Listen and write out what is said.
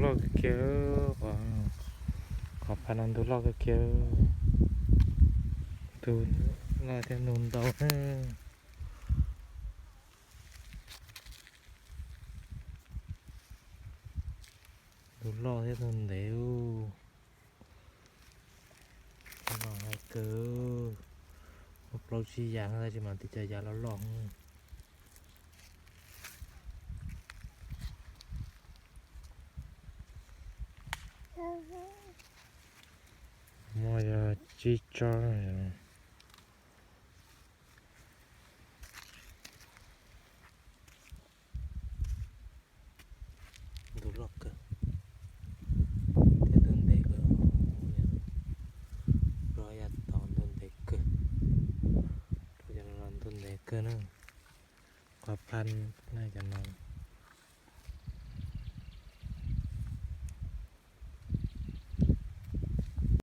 ລອກກຽວ ຂອງ ຂອງພະນັນດູລອກກຽວ ດູລອກແຕ່ນູນໂຕເອີ ດູລອກແຕ່ນູນເດວ ລອກໃຫ້ເກີ ພວກເຮົາຊີ້ຢ່າງໃຫ້ຊິມາຕິດໃຈຢາລອກ Моя чича. ກວ່າພັນໜ້າຈະນອນ.